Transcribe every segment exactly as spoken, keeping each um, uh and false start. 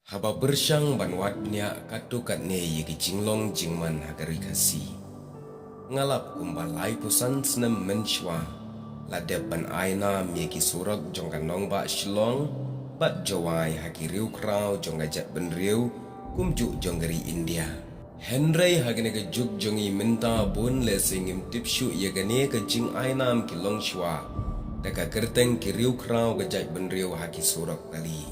Haba pyrshang ban wad bniah katto katne ïa ki jinglong jingman ha ka ri Khasi. Nga lap kumba laiphew san snem mynshuwa la dep ban ai nam ïa ki surok jong ka nongbah Shillong bad Jowai ha ki riewkhraw jong ka jaitbynriew kumjuh jong ka ri India. Hynrei ha kane ka juk jong ngi mynta bun lehse ngim tip shuh ïa kane ka jingai nam ki longshuwa da ka kyrteng ki riewkhraw ka jaitbynriew ha ki surok kali.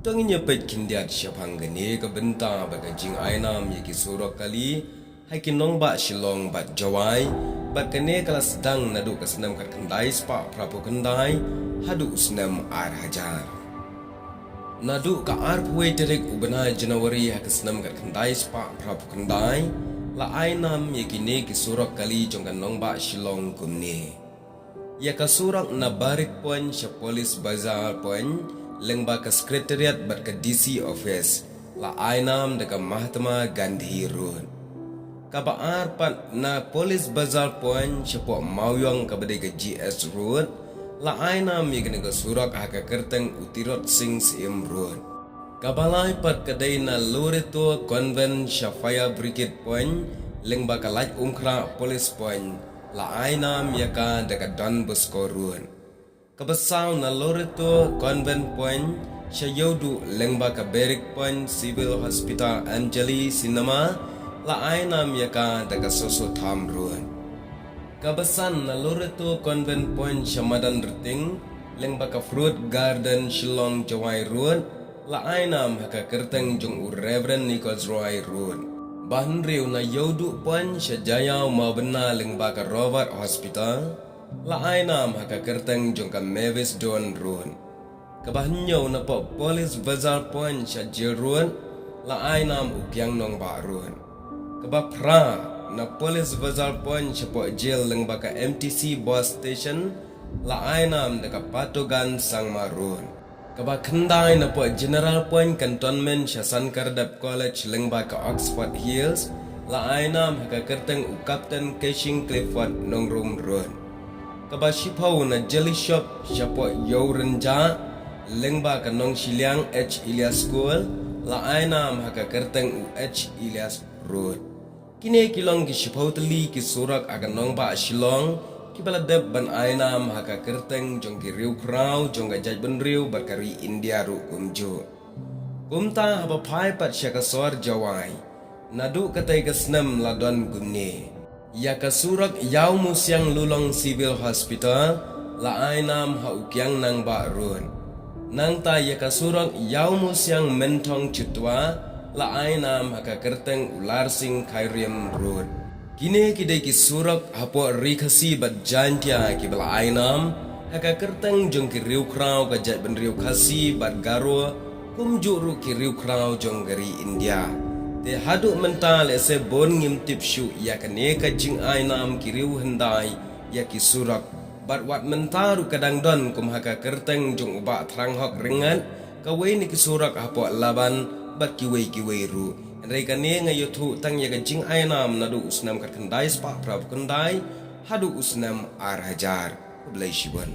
To ngin ïa peit khyndiat shaphang kane ka bynta bad ka jingai nam ïa ki surok kali ha ki nongbah Shillong bad Jowai, bad kane ka la sdang naduh ka snem khatkhyndai spah phraphew khyndai haduh u snem ar hajar. Naduh ka arphew wei tarik u bnai January ha ka snem khatkhyndai spah phraphew khyndai la ai nam ïa kine ki surok kali jong ka nongbah Shillong kumne. Ïa ka surok na Barrack Point sha Police Bazar Point, lyngba ka Secretariat bad ka D C Office, la ai nam da ka Mahatma Gandhi Road. Kaba ar pat na Police Bazar Point shapoh Mawiong kaba dei ka G S Road, la ai nam ïa kane ka surok ha ka kyrteng u Tirot Sing Syiem Road. Kaba lai pat ka dei na Loreto Convent sha Fire Brigade Point, lyngba ka Laitumkhrah Police Point, la ai nam ïa ka da ka Don Bosco Road. Kaba saw na Loreto Convent Point sha Ïewduh lyngba ka Barrack Point Civil Hospital Anjali Cinema, la ai nam ïa ka da ka Soso Tham Road. Kaba san na Loreto Convent Point sha Madan Rting, lyngba ka Fruit Garden Shillong Jowai Road, la ai nam ha ka kyrteng jong u Reverend Nichols Roy Road. Ba hynriew na Ïewduh Point sha Jaiaw Mawbynna lyngba ka Robert Hospital, la ai nam ha ka kyrteng jong ka Mavis Don Road. Kaba hynñiew napoh Police Bazar Point sha Jail Road, la ai nam u Kiang Nangbah Road. Kaba phra na Police Bazar Point shapoh Jail lyngba ka M T C Bus Station, la ai nam da ka Patogan Sangma Road. Kaba khyndai napoh General Point Cantonment sha Sankardep College lyngba ka Oxford Hills, la ai nam ha ka kyrteng u Captain Kashing Clifford Nongrum Road. Kaba shiphew na Jelly Shop shapoh Ïewrynjah lyngba ka Nongshiliang H Elias School, la ai nam ha ka kyrteng u H Elias Road. Kine ki long ki shiphew tylli ki surok ha ka nongbah Shillong kiba la dep ban ai nam ha ka kyrteng jong ki riewkhraw jong ka jaitbynriew bad ka ri India ruh kumjuh. Kumta haba phai pat sha ka sor Jowai, naduh katei ka snem la don kumne. Ïa ka surok Ïawmusiang Lulong Civil Hospital la ai nam ha u Kiang Nangbah Road. Nangta ïa ka surok Ïawmusiang Mynthong Chutwa la ai nam ha ka kyrteng u Larsing Khairiam Road. Kine ki dei ki surok hapoh Ri Khasi bad Jaintia kiba la ai nam ha ka kyrteng jong ki riewkhraw ka jaitbynriew Khasi bad Garo, kumjuh ruh ki riewkhraw jong ka ri India. Te haduh mynta lehse bun ngim tip shuh ïa kane ka jingai nam ki riewhyndai ïa ki surok. Bad wat mynta ruh ka dang don kum ha ka kyrteng jong u Bah Thranghok Ryngat, kawei na ki surok hapoh Laban bad kiwei kiwei ruh. Hynrei kane nga ïathuh tang ïa ka jingai nam naduh u snem khatkhyndai spah phraphew khyndai haduh u snem ar hajar. Khublei shibun.